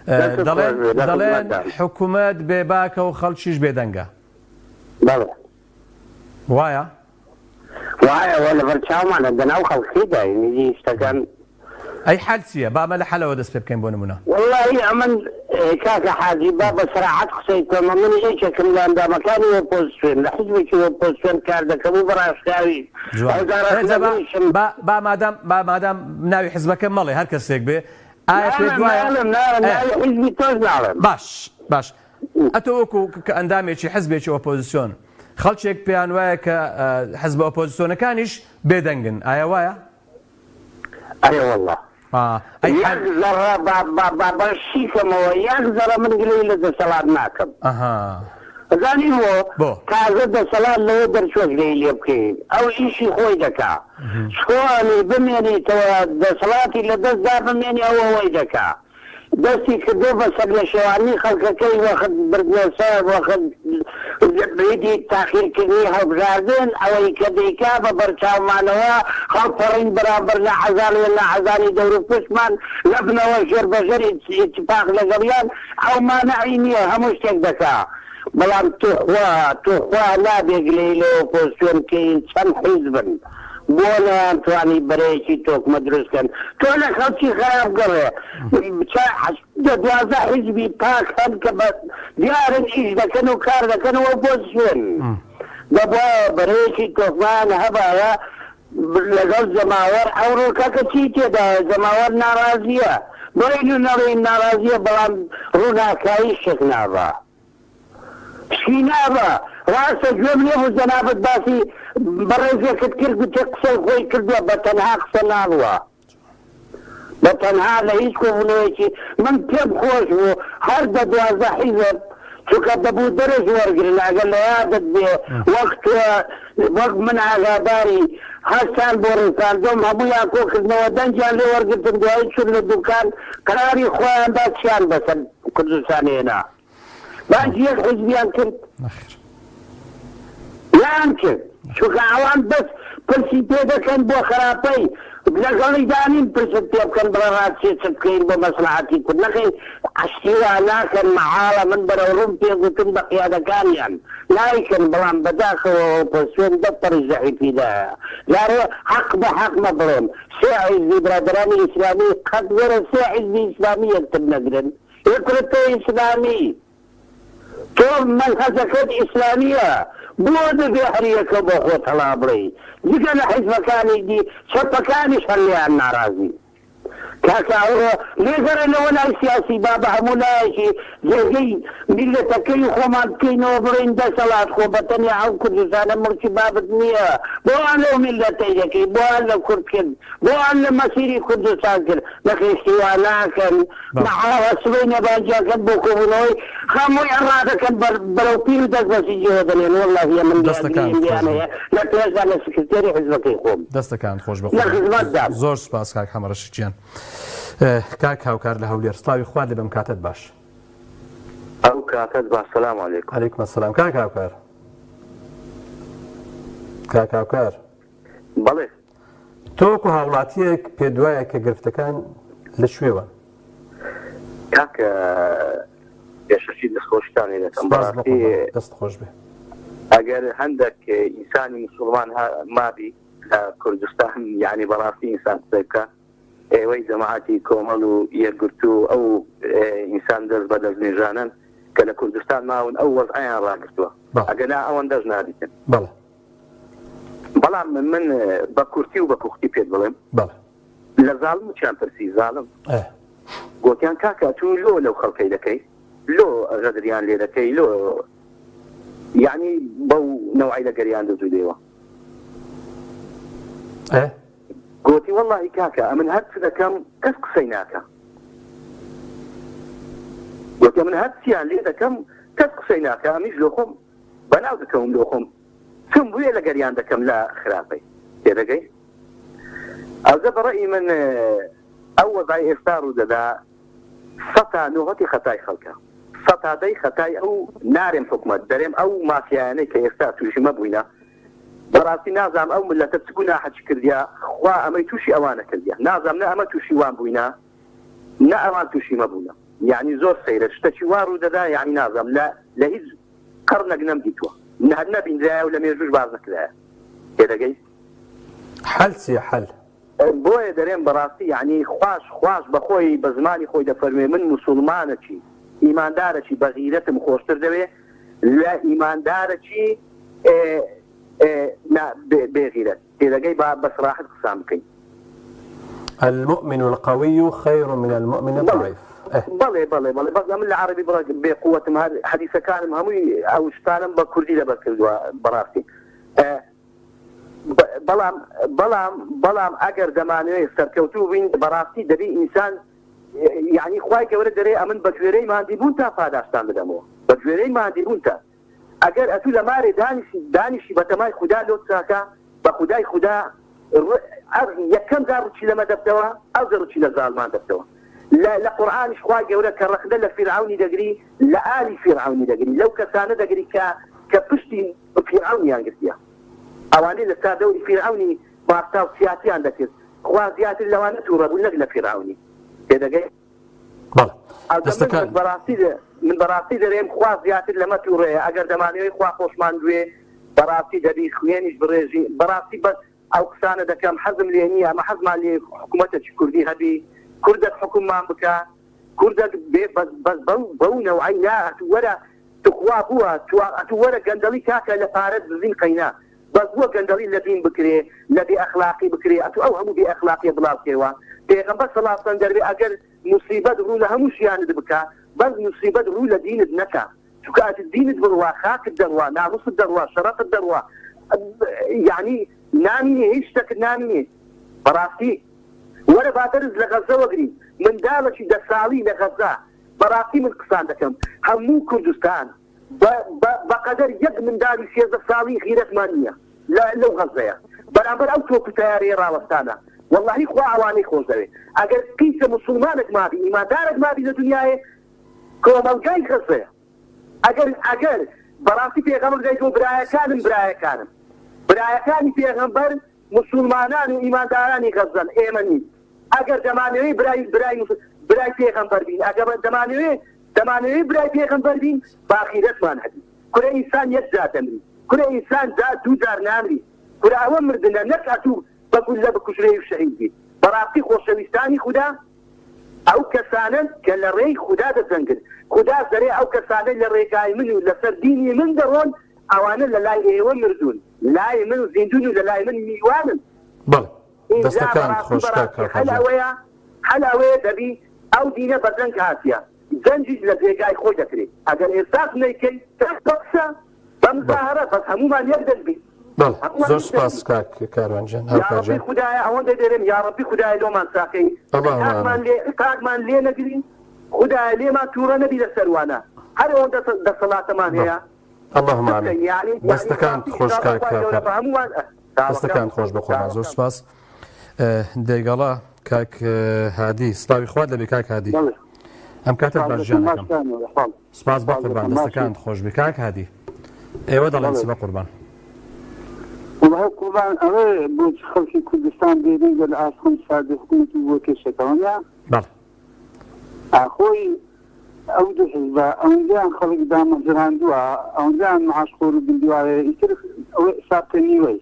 دەستت خۆش دەڵێن بێ لە دەڵێن خزمەتدام. حکومەت بێباکە و خەڵکیش بێدەنگە. بەڵێ. وایە؟ وایە ئەوە لەبەر چاومانە دەناو خەڵکیداین ئیدی شتەکان. ئەی حەل چیە؟ با ئەمە لە حەلەوە دەست پێ بکەین بۆ نمونە. وەڵاهی ئەمن کاکە حاجی با بە سەراحەت قسەی بکەم ئەمن یەکێکم لە ئەندامەکانی ئۆپۆزسیۆن لە حزبێکی ئۆپۆزسیۆن کار دەکەم و بە ڕاشکاویش جوان ئەوجا ئێ جا با ڕەخنەگریشم. با با مادام با مادام ناوی حزبەکە مەڵێ هەر کەسێک بێ ئایا نا پێت نا وایە ناڵێم ناڵێم ئێ ناوی حزبی تۆش ناڵێم. باش باش ئەتۆ وەکو کە ئەندامێکی حزبێکی ئۆپۆزسیۆن خەڵکێک پێیان وایە کە حزبە ئۆپۆزسیۆنەکانیش بێدەنگن ئایا وایە؟ ئەرێ وەڵا ئەی یەک زەڕە با با با با شی کەمەوە یەک زەڕە من گلەیی لە دەسەڵات ناکەم ئەها ئەزانی بۆ بۆ؟ تازە دەسەڵات لەوە دەرچوە گلەیی لێ بکەین ئەو ئیشی خۆی دەکا چۆنی بمێنیتەوە دەسەڵاتی لە دەست دا بمێنی ئەو ئەوەی دەکا دەستی کردووە بە سەرلێشێوانی خەڵکەکەی وەخت بردنەسەر وەخت ئیدی تاخیرکردنی هەڵبژاردن ئەوەی کە دەیکا بە بەرچاومانەوە هەڵپەڕین بەرامبەر ناحەزان و ناحەزانی دەوروپشتمان لە بنەوە ژێر بەژێر ئیتفاق لەگەڵیان ئەو مانعی نییە هەموو شتێک دەکا بەڵام توخوا توخوا نابێ گلەیی لە ئۆپۆزسیۆن بکەین چەند حیزبن بۆ نەیانتوانی بەرەیەکی تۆکمە دروست کەن تۆ لە خەڵکی خراپ گەڕێ دە 12 حیزبی پاک هەن کە بە دیارن ئیش دەکەن و کار دەکەن و ئۆپۆزسیۆن دەبوایە بەرەیەکی تۆکمەیان هەبایە لەگەڵ جەماوەر ئەوڕۆ کاکە چی تێدایە جەماوەر ناڕازیە بڵێین و نەڵێین ناڕازیە بەڵام ڕووناکایی شک نابا. شتی نابا. ڕاستە گوێم لێ بوو جەنابت باسی بەڕێزێکت کرد گوتت قسەی خۆی کردوە بە تەنها قسە ناڕوا بە تەنها لە هیچ کۆبونەوەیەکی من پێم خۆش بوو هەر دە 12 حیزب چونکە دەبوو دەرس وەرگرن ئەگەر لە یادت بێ وەک تۆ وەک من ئاگاداری هەستان بۆ ڕیفراندۆم هەموویان کۆکردنەوە دەنگیان لێ وەرگرتن دوایی چون لە دوکان قەراری خۆیان دا چیان بەسەر کوردستان هێنا. بانگی یەک حیزبیان کرد؟ نەخێر. قسەیان کرد چونکە ئەوان بەس پرسی پێ دەکەن بۆ خراپەی لەگەڵی دانین پرست پێ بکەن بڵێ ڕاستیە چ بکەین بۆ مەسڵەحەتی کورد نەخەی عەشتی وا ناکەن مەحاڵە من بەرەو ڕووم پێ گوتن بە قیادەکانیان نایکەن بەڵام بەداخەوە ئۆپۆزسیۆن دە پەڕی زەعیفیدایە جارێ حەق بە حەق مە بڵێم سێ حیزبی برادەرانی ئیسلامی قەت وەرە سێ حیزبی ئیسلامی یەکتر نەگرن ئێ کورە تۆ ئیسلامی تۆ مەنهەجەکەت ئیسلامیە بۆ دەبێ هەر یەکەو بۆ خۆت هەڵا بڵێی جگە لە حیزبەکانی دی چەپەکانیش هەر لێیان ناڕازین. کاکە ئەوڕۆ لێگەڕێنەوە لای سیاسی با بە هەموو لایەکی جێگەی میللەتەکەی خۆمان بکەینەوە بڵێین دەسەڵات خۆ بە تەنیا ئەو کوردستانە موڵکی بابت نییە بۆ وان لەو میللەتەی دەکەی بۆ وان لە کورد کرد بۆ وان لە مەسیری کوردستان کرد نەخێر شتی وا ناکەن مەحاڵە سبەینێ بانگیان کەن بۆ کۆبوونەوەی هەمووی ڕادەکەن بەرەو پیر و دەست بەسیجەوە دەنێن وەڵاهی ئەمن دەستەکانت لێیان خۆش بێ. هەیە لە پێشدا لە سکرتێری حیزبەکەی خۆم دەستەکانت خۆش بێ لە قوربان. خزمەتدام. زۆر سوپاس کاک حەمەڕەشید گیان. کاک هاوکار لە هەولێر سڵاوی خوات لێ بم کاتت باش. ئەو کاتەت باش سلام علیکم. علیکم السلام کاک هاوکار. کاک هاوکار. بەڵێ. تۆ وەکو هاوڵاتیەک پێت وایە کە گرفتەکان لە کوێوەن؟ کاک پێشەکی دەستخۆشتان لێ دەکەم سپاس بۆ بەڕاستی قوربان دەست خۆش بێ. ئەگەر هەندەک ئینسانی موسوڵمان مابی لە کوردستان یانی بەڕاستی ئینسان قسەی بکا ئێوەی جەماعەتی کۆمەڵ و یەکگرتوو ئەو ئینسان دەست بە دەست نوێژانەن کە لە کوردستان ماون ئەو وەزعەیان ڕاگرتووە ئەگەنا ئەوەندەش نابیتن. بەڵێ. بەڵام من بە کورتی و بە پوختی پێت بڵێم. بەڵێ. لە زاڵم چیان پرسی زاڵم گۆتیان کاکە ئەتوو لۆ لەو خەڵکەی دەکەی لۆ غەدریان لێ دەکەی لۆ یەعنی بەو نەوعەی لە گەریان دەجولێوە. گۆتی وەڵاهی کاکە ئەمن هەر چ دەکەم کەس قسەی ناکا. گۆتی ئەمن هەر چیان لێ دەکەم کەس قسەی ناکا ئەمیش لۆ خۆم بەناو دەکەوم لۆ خۆم چم بوێ لە گەریان دەکەم لە خراپەی تێدەگەی ئەوجە بە ڕەئی من ئەو وەزعەی ئێستا ڕوو دەدا سەتا نۆهەتی خەتای خەڵکە سەتا دەی خەتای ئەو نارێم حکومەت دەرێم ئەو مافیایانەی کە ئێستا تووشی مە بووینە بەڕاستی نازام ئەو ملەتە چ گوناحەکی کردیا خوا ئەمەی تووشی ئەوانە کردیا نازام نە ئەمە تووشی وان بووینە نە ئەوان تووشی مە بوونە یعنی زۆر سەیرە شتەکی وا ڕوو دەدا یعنی نازام لە لە هیچ قەڕنەک نەمدیتوە نە هەر نەبینرایە و لە مێژووش باس نەکرایە تێدەگەی؟ حەل چیە حەل؟ بۆیە دەرێم بەڕاستی یەعنی خواش خواش بەخۆی بە زمانی خۆی دەفەرموێ من موسوڵمانەکی ئیماندارەکی بەغیرەتم خۆشتر دەوێ لە ئیماندارەکی نا بێ غیرەت تێدەگەی با بە سراحەت قسان بکەین. المؤمن القوی خیر من المؤمن الضعیف ئه. بەڵێ بەڵێ بەڵێ بەس ئەمن لە عەڕەبی بڕەک بێ قوەتم هەر حەدیسەکانم هەمووی ئەو شتانەم بە کوردی لەبەر کردووە بەڕاستی بەڵام بەڵام بەڵام ئەگەر دەمانەوێ سەرکەوتوو بین بەڕاستی دەبی ئینسان یعنی خوای گەورە دەرێ ئەمن بە گوێرەی ماندی بوونتان پاداشتان بدەمەوە بە گوێرەی ماندی بوونتان ئەگەر ئەتوو لە مارێ دانیشی دانیشی بەتەمای خودا لۆت چاکە بە خودای خودا ڕ یەکەم جار ڕچی لەمە دەبتەوە ئەوجە ڕچی لە زاڵمان دەبتەوە لە لە قورئانیش خوای گەورە کە ڕەخنە لە فیرعەونی دەگری لە ئالی فیرعەونی دەگری لەو کەسانە دەگری کە کە پشتی فیرعەونیان گرتیە ئەوانەی لە چا دەوری فیرعەونی باستا و سیاتیان دەکرد خوا زیاتر لەوانە توڕە بوو نەک لە فیرعەونی تێدەگەی؟ بەڵێ ئەوجە من دەستەکان. بەڕاستی من بەڕاستی دەرێم خوا زیاتر لەمە توڕەیە ئەگەر دەمانەوەی خوا خۆشمان بوێ بەڕاستی دەبی خوێنیش بڕێژین بەڕاستی بەس ئەو قسانە دەکەم حەزم لێ نییە ئەمە حەزمان لێ حکومەتەکی کوردی هەبی کوردەک حوکممان بکا کوردەک بێ بەس بەس بەو بەو نەوعەی نا ئەتوو وەرە توخوا بووە توا ئەتوو وەرە گەندەڵی کاکە لە پارەت دزین قەینا بەس بووە گەندەڵی لە دین بکرێ لە بێ ئەخلاقی بکرێ ئەتوو ئەو هەموو بێ ئەخلاقیە بڵاو کەیەوە پێغەمبەر صلی اللە علیە دەرێ ئەگەر موسیبەت ڕوو لە هەموو ژیانت بکا بەس موسیبەت ڕوو لە دینت نەکا چونکە ئەتو دینت بڕوا خاکت دەڕوا ناموست دەڕوا شەڕەفت دەڕوا یەعنی نامینێ هیچ شتەکت نامینێ بەڕاستی وەرە با دەرس لە غەزەوە گرین منداڵەکی دە ساڵی لە غەزە بەڕاستی من قسان دەکەم هەموو کوردستان بە بە بەقەدەر یەک مندالی 13 ساڵی غیرەتمان نییە لە لەو غەزەیە بەرامبەر ئەو تۆپ و تەیارەیە ڕاوەستانە وەڵاهی خوا ئەوانەی خۆش دەوێ ئەگەر قیسە موسوڵمانەک مابی ئیماندارەک مابی لە دنیایێ کۆمەڵگای غەزەیە ئەگەر ئەگەر بەڕاستی پێغەمبەر دەیگۆ برایەکانم برایەکانم برایەکانی پێغەمبەر موسوڵمانان و ئیماندارانی غەززەن ئێمە نین ئەگەر دەمانەوێ برای برای برای پێغەمبەر بین ئەگەر دەمانەوێ دەمانەوێ برای پێغەمبەر بین با غیرەتمان هەبی کورە ئینسان یەک جار دەمری کورە ئینسان جار دوو جار نامری کورە ئەوە مردنە نەک ئەتوو بە گوللە بکوژرێی و شەهید بی بەڕاستی خۆشەویستانی خودا ئەو کەسانەن کە لە ڕێی خودا دەجەنگن، خوداش دەرێ ئەو کەسانەی لە ڕێگای من و لەسەر دینی من دەڕۆن ئەوانە لە لای ئێوە مردوون، لای من زیندوون و لە لای من میوانن. بەڵێ ئینجا دەستەکانت بەڕاستی خۆش کاک بەڕاستی حەل کاکە گیان. ئەوەیە حەل ئەوەیە دەبی ئەو دینە بە جەنگ هاتیە جەنگیش لە جێگای خۆی دەکرێ ئەگەر ئێستاش نەیکەی بە قسە بە مزاهەرە بەس هەموومان یەک دەنگ بین. بەڵێ هەموومان زۆر یەک دەنگ سوپاس بین. کاک کاروان گیان هاوکار یاڕەبی گیان. خودایە ئەوەندە دەرێم یاڕەبی خودایە لۆمان چاکەی اللهم عقاقمان آمین. لێ عقاقمان لێ نەگری خودایە لێمان توڕە نەبی لەسەر وانە هەر ئەوەندە دەسەڵاتەمان بەڵێ هەیە اللهم چ آمین. بکەین یانی یانی دەستەکانت بەڕاستی خۆش ئیشاڵا کاک خوای گەورە هاوکار. بە هەموومان ئە چاوەکەم دەستەکانت خۆش بە قوربان زۆر چاوەکەم. سوپاس. دێگەڵە کاک هادی سڵاوی خوات لەبێ کاک هادی بەڵێ ئەم کاتت سڵاو باش دەکەم گیانەکەم. ماشکانەوە حاڵ سپاس سڵاو بەقوربان دەکەم باشی دەستەکانت خۆشبێ کاک هادی ئێوە دەڵێن چ بەڵێ بەقوربان. وەڵای قوربان ئەڵێ بۆچ خەڵکی کوردستان بێدەنگە لە ئاست خەمساردی حکومەت و بۆ کێشەکەوە نا بەڵێ. ئاخۆی ئەو دوو حزبە ئەوەندەیان خەڵک دامەزراندووە ئەوەندەیان معاش خۆر و بندیوارەیە ئیتر ئەوە حساب کە نیوەی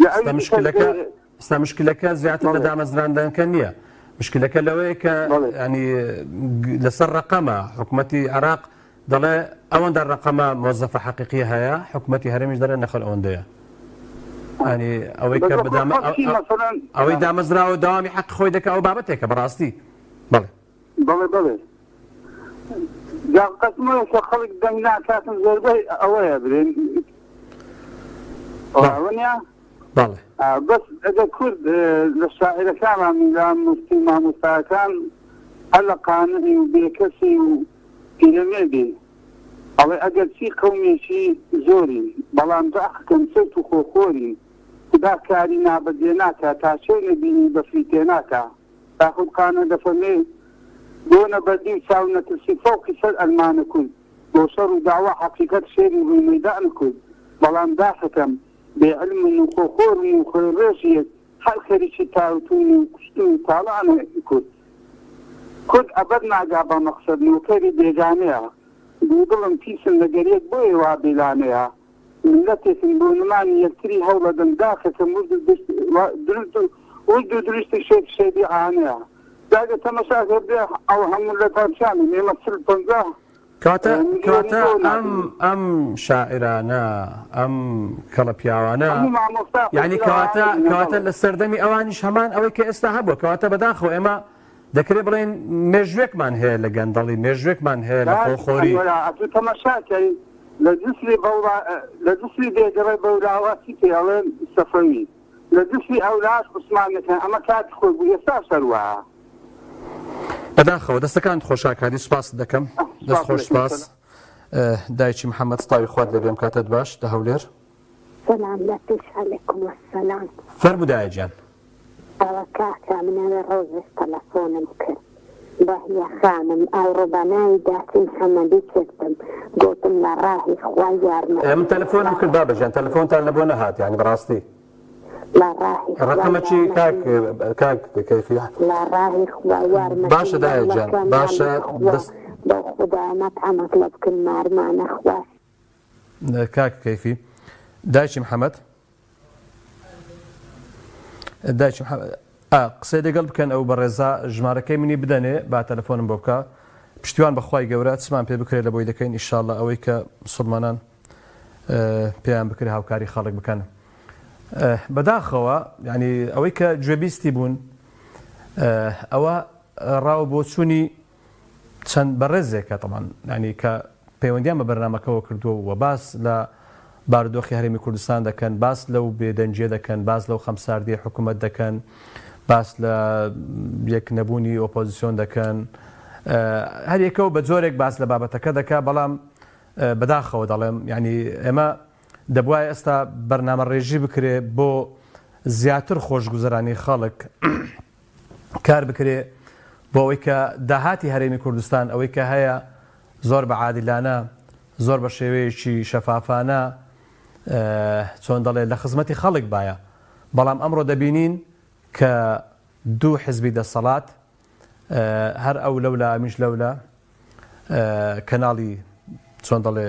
لە ئێستا ئەوی دیکەش مشکلەکە بێ ئێستا مشکلەکە زیاتر لە بەڵێ دامەزراندنەکە نییە مشکلەکە لەوەیە کە بەڵێ ینی لەسەر ڕقەمە حکوومەتی عێراق دەڵێ ئەوەندە ڕقەمە مۆزەفە حەقیقی هەیە حکوومەتی هەرێمیش دەڵێ نەخەر ئەوەندەیە ینی ئەوەی بەس کە بەخۆ بەدامە خەڵکی مەسەلەن ئەوەی دامەزراوە داوامی حەق خۆی دەکا ئەو بابەتێکە بەڕاستی بەڵێ بەڵێ بەڵێ جا قەسمەوە کە خەڵک دەنگ ناکاتن زۆربەی ئەوەیە برێن بەڵێ ئەوە نیە بەڵێ بەس ئەگەر کورد لە شاعیرەکانمان لە مفتی و مامۆستاکان هەر لە قانعی و بێکەسی و پیرەمێردی ئەڵێ ئەگەر چی قەومێکی زۆرین بەڵام داخەکەم چرت و خۆخۆرین خودا کاری نابەجێ ناکا تا چێو نەبینی بەفری تێناکا داخود قانع دەفەرمێ بۆ نەبەردی و چاو نەترسی فەوقی سەر ئەلمانە کورد بۆ شەڕ و داوا حەقیقەت شێری ڕووی مەیدانە کورد بەڵام داخەکەم بێ علمن و خۆخۆرن و خوێنڕێژ یەک هەر خەریکی تاروتوون و کوشتن و تاڵانە کورد کورد ئەبەد ناگا بە مەقسەد نۆکەری بێگانەیە دوودڵن پیسن لەگەر یەک بۆیە وا بێلانەیە میللەتێکن بۆ نەمانی یەکتری هەوڵەدەن داخەکەم ورد و درشت درشت و ورد و درشتی شێت شێتی عانەیە جا گەر تەمەشا کردێ ئەو هەموو لەتان چیانن ئێمە 40 50 کەواتە ملیۆنی کەواتە بۆ ئەم نابینین. ئەم شاعیرانە ئەم کەڵە پیاوانە هەموو مامۆستا یعنی حوجرە کەواتە وانە بینە کەواتە بەڵێ. لە سەردەمی ئەوانیش هەمان ئەوەی کە ئێستا هەبووە کەواتە بەداخەوە ئێمە دەکرێ بڵێین مێژوێکمان هەیە لە گەندەڵی مێژوێکمان هەیە لە کاک خۆخۆری. ئەنوەرا ئەتوو تەمەشا کەی لە جسری بەولا لە جسری بێگەڕێ بەولاوە چی پێ ئەڵێن سەفەوی لە جسری ئەولاش عوسمانیەکان ئەمە کاتی خۆی بوو ئێستاش هەر وایە. بەداخەوە دەستەکانت خۆش کاک هادی سوپاست دەکەم دەست سوپاس خۆش لەکم سوپاس سەلام. دایکی محمد سڵاوی خوات لێبێ ئەم کاتەت باش لە هەولێر. سلام لەتیش علیکم السلام. فەرموو دایە گیان. ئەوە کاکە من ئەوێ ڕۆژێک تەلەفۆنم کرد بەهیە خانم ئەوڕۆ بە ناوی داچی محەمەدی کردم گۆتم لە ڕاهی خوا یارمەتیم من تەلەفۆنم کرد بابە گیان تەلەفۆنتان لە بۆ نەهات یانی بەڕاستی. لە ڕاهی خوا ڕەقەمەکی کاک یارمەتیم کاک کەیفی. لە ڕاهی خوا یارمەتیم باشە دایە گیان مەکە باشە مالی خوا دەست. بەو خودایە مەتعەمەک لە بکن مارمانە خوا. کاک کەیفی دایکی محەمەد. دایکی محەمەد ئا قسەی لەگەڵ بکەن ئەو بەڕێزە ژمارەکەی منی بدەنێ با تەلەفۆنم بۆ بکا پشتیوان بەخوای گەورە چمان پێ بکرێ لە بۆی دەکەین ئیشاڵڵا ئەوەی کە مسوڵمانان پێیان بکرێ هاوکاری خەڵک بکەن بەداخەوە یعنی ئەوەی کە گوێبیستی بوون ئەوە ڕاو بۆچوونی چەند بەڕێزێکە تەبعەن یانی کە پەیوەندیان بە بەرنامەکەوە کردووە و باس لە بارودۆخی هەرێمی کوردستان دەکەن، باس لەو بێدەنگییە دەکەن، باس لەو خەمساردییەی حکومەت دەکەن، باس لە یەک نەبوونی ئۆپۆزسیۆن دەکەن، هەر یەکە و بە جۆرێک باس لە بابەتەکە دەکا، بەڵام بەداخەوە دەڵێم یانی ئێمە دەبوایە ئێستا بەرنامەڕێژی بکرێ بۆ زیاتر خۆشگوزەرانی خەڵک. کار بکرێ بۆ ئەوەی کە داهاتی هەرێمی کوردستان ئەوەی کە هەیە زۆر بە عادیلانە زۆر بە شێوەیەکی شەفافانە چۆن دەڵێ لە خزمەتی خەڵک بایە بەڵام ئەمڕۆ دەبینین کە دوو حزبی دەسەڵات هەر ئەو لەولا ئەمیش لەولا کەناڵی چۆن دەڵێ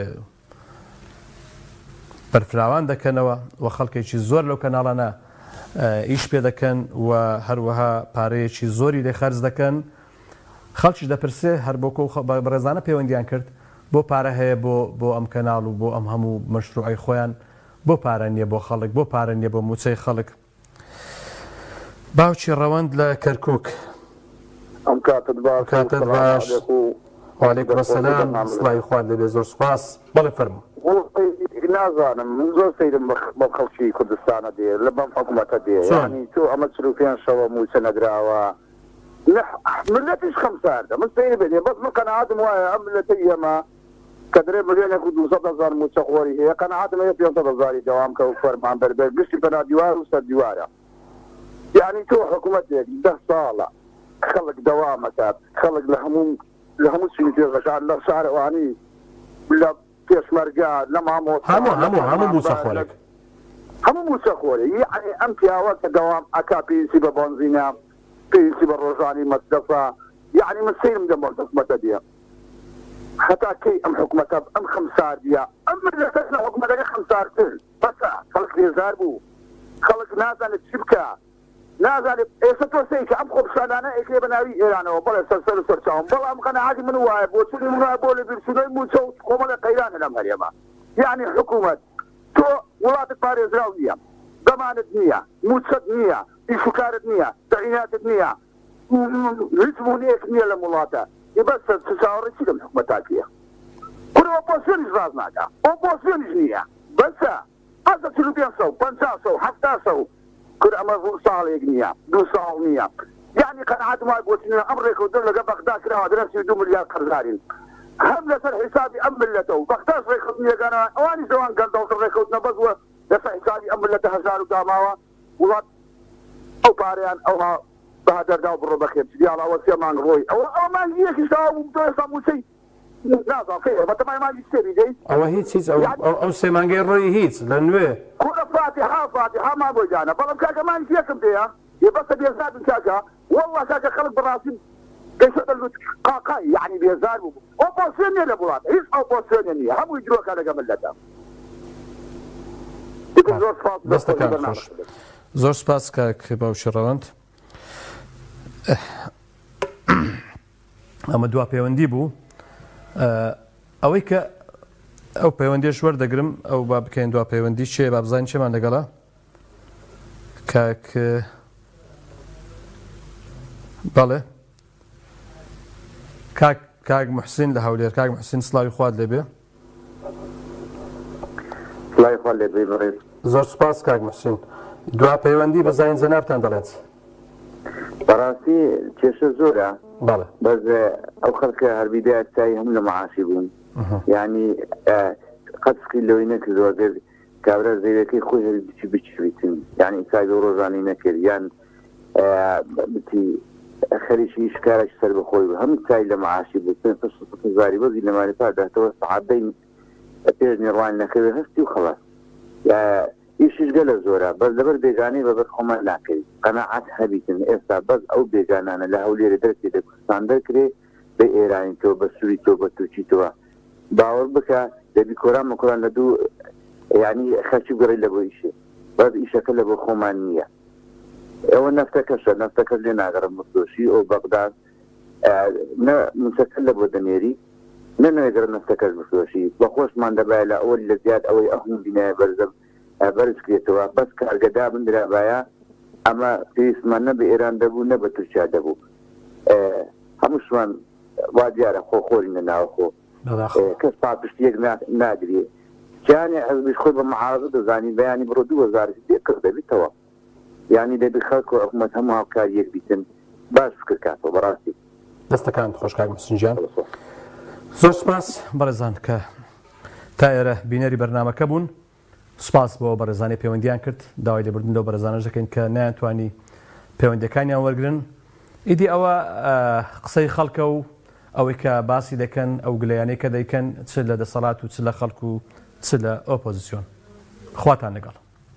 بەرفراوان دەکەنەوە و خەڵکێکی زۆر لەو کەناڵانە ئیش پێ دەکەن و هەروەها پارەیەکی زۆری لێ خەرج دەکەن خەڵکیش دەپرسێ هەر بۆ کۆ بەڕێزانە پەیوەندیان کرد بۆ پارە هەیە بۆ بۆ ئەم کەناڵ و بۆ ئەم هەموو مەشروعی خۆیان بۆ پارە نییە بۆ خەڵک بۆ پارە نییە بۆ مووچەی خەڵک باوکی ڕەوەند لە کەرکوک. ئەم کاتت باش و کاتت سلام باش علیک و وعلیکم دەستخۆشی السلام بەرنامەکەت. سڵاوی خوات لێبێ زۆر سوپاس بەڵێ فەرموو. وەڵڵەی نازانم من زۆر سەیرم بەم خەڵکی کوردستانە دێ لە بەم حکومەتە دێ چۆن؟ یانی تۆ ئەمە 45 شەوە مووچە نەدراوە نە مللەتیش خەمساردە من سەیرم پێ دێ بەس من قەناعەتم وایە ئەم مللەتەی ئێمە کە دەرێ ملیۆنێک و 200 هەزار مووچەخۆری هەیە قەناعەتم هەیە 500 هەزاری دەوام کە و فەرمانبەر بێ گشتی پەنا دیوار و سەر دیوارە یانی تۆ حکومەتێک دە ساڵە خەڵک دەوام ئەکات خەڵک لە هەموو لە هەموو چین و توێژەکان لە شارەوانی لە پێشمەرگە لە مامۆستا هەموو لە هەموو هەموو فەرمانبەر لە مووچەخۆرێک. هەموو مووچەخۆرێ یەعنی ئەم پیاوە کە دەوام ئەکا پێویستی بە بەنزینە پێویستی بە ڕۆژانی مەسرەفە یەعنی من سەیرم دەم بەم حکومەتە دێ هەتا کەی ئەم حکومەتە ئەم خەمساردیە ئەم مللەتەش لە حکومەتەکە خەمساردتر بەسە خەڵک بێزار بوو خەڵک نازانێت چی بکا نازانێت ئێستا تۆ سەیرکە ئەم خۆپیشاندانە ئەیکرێ بە ناوی ئێرانەوە بەڵێ سەر سەر و سەر چاوم بەڵام قەناعەتی من وایە بۆچوونی من وایە بۆ لەبیرچوونەوەی مووچە و کۆمەڵێک قەیرانە لەم هەرێمە یەعنی حکوومەت تۆ وڵاتت پارێزراو نییە دەمانت نییە مووچەت نییە ئیش و کارت نییە تەعیناتت نییە هیچ مونەیەک نییە لەم وڵاتە ئێ بەسە چ چاوەڕێی چی لەم حکومەتا کێ کورە ئۆپۆزسیۆنیش ڕاست ناکا ئۆپۆزسیۆنیش نییە بەسە بەسە 45 سەو 50 سەو 70 سەو کورە ئەمە ساڵێک نییە دوو ساڵ نییە یعنی قەناعەتم وایە بۆچی ئەم ڕێکەوتنە لەگە بەغدا کراوە دەرەن 32 ملیار قەرزارین هەم لەسەر حیسابی ئەم ملەتە و بەغداش ڕێکەوتنی لەگەنە ئەوانیش لەوان گەندەڵتر ڕێکەوتنە بەس وە لەسەر حیسابی ئەم ملەتە هەژار و داماوە وڵات ئەو پارەیان ئەوها بە هەدەر داو بڕۆ بەخێر چ دیاڵە ئەوە سێ مانگ ڕۆی ئەوە ئەوە مانگی یەکیش تەواو بوو تۆ ئێستا مووچەی نازانم کەی بە تەمای مانگی سێ بیدەی ئەوە هیچ هیچ ئەو یانی ئەو سێ مانگەی ڕۆی هیچ لە نوێ. کورە فاتیحا فاتیحا مان بۆی دانا بەڵام کاکە مانگی یەکم پێیە ئێ بەسە بێزار بن کاکە وەڵڵا کاکە خەڵک بەڕاستی گەیشتە لوتکە قاقای یەعنی بێزار بوو ئۆپۆزسیۆن نیە لەم وڵاتە هیچ ئۆپۆزسیۆنێ نیە هەمووی درۆکە لەگە مللەتە ئیتر زۆر سوپاس و دەست خۆش دەستەکانت خۆش بەرنامەکە بێت. زۆر سوپاس کاک باوکی ڕەوەند. ئەمە دوا پەیوەندی بوو ئەوەی کە ئەو پەیوەندیش وەردەگرم ئەو با بکەین دوا پەیوەندی چێ با بزانین چێمان لەگەڵە کاک بەڵێ کاک کاک محسین لە هەولێر کاک محسین سڵاوی خوات لێبێ سڵاوی خوات لێبێ بەڕێز زۆر سوپاس کاک محسین دوا پەیوەندی بزانین جەنابتان دەڵێت بەڕاستی کێشە زۆرە بەڵێ بەس ئەو خەڵکە هەر بیدایەت تای هەموو لە معاشی بوون یعنی قەت فکری لەوەی نەکردووە گەر کابرا زەویەکەی خۆی هەبی بچی بچویتن یعنی حسابی ڕۆژانی نەکرد یان بچی خەریکی ئیش کارێکی سەربەخۆی بوو هەموو چای لە معاشی بوو پێ هزاری بەزی لە ماری پارداتەوە سەعات دەی پێش نێڕوان نەکەوێ هەستی و خەڵاس ئیشیش گەلە زۆرە بەس لەبەر بێگانەی بەبەر خۆمان ناکەوی قەناعەت هەبیتن ئێستا بەس ئەو بێگانانە لە هەولێرێ دەرکرێ لە کوردستان دەرکرێ بە ئێرانی تۆ بە سوری تۆ بە تورکی تۆ باوەڕ بکە دەبی کۆران مەکۆران لە دوو یانی خەرکی بگەڕی لە بۆ ئیشێ بەس ئیشەکە لە بۆ خۆمان نییە ئەوە نەفتەکەشە نەفتەکەش لێ ناگەڕم بفرۆشی ئەو بەغداد نە موچەکە لە بۆ دەنێری نە نەگەڕ نەفتەکەش بفرۆشی بە خۆشمان دەبایە لە ئەوە لە زیاد ئەوەی ئەهوم بینایە بەرزە بەرز کرێتەوە بەس کارگە دابندرابایە ئەمە پێویستمان نە بە ئێران دەبوو نە بە تورکیا دەبوو هەمووشمان وا دیارە خۆ خۆرینە ناوخۆ کەس پاڵپشتی یەک ناگرێ کیانی حزبیش خۆی بە معارضە دەزانی بەیانی بڕۆ دوو وەزارەتی پێ کڕ دەبی تەواو یانی دەبی خەڵک و حکومەت هەموو هاوکاری یەک بیتن باش فکر کاتەوە بەڕاستی. دەستەکانت خۆش کاک محسن گیان زۆر سوپاس بەڕێزان کە تا ئێرە بینەری بەرنامەکە بوون سوپاس بۆ ئەو بەڕێزانەی پەیوەندیان کرد، داوای لێبوردن لەو بەڕێزانەش دەکەین کە نەیانتوانی پەیوەندیەکانیان وەرگرن. ئیدی ئەوە قسەی خەڵکە و ئەوەی کە باسی دەکەن، ئەو گلەیانەی کە دەیکەن چ لە دەسەڵات و چ لە خەڵک و چ لە ئۆپۆزسیۆن. خواتان لەگەڵ.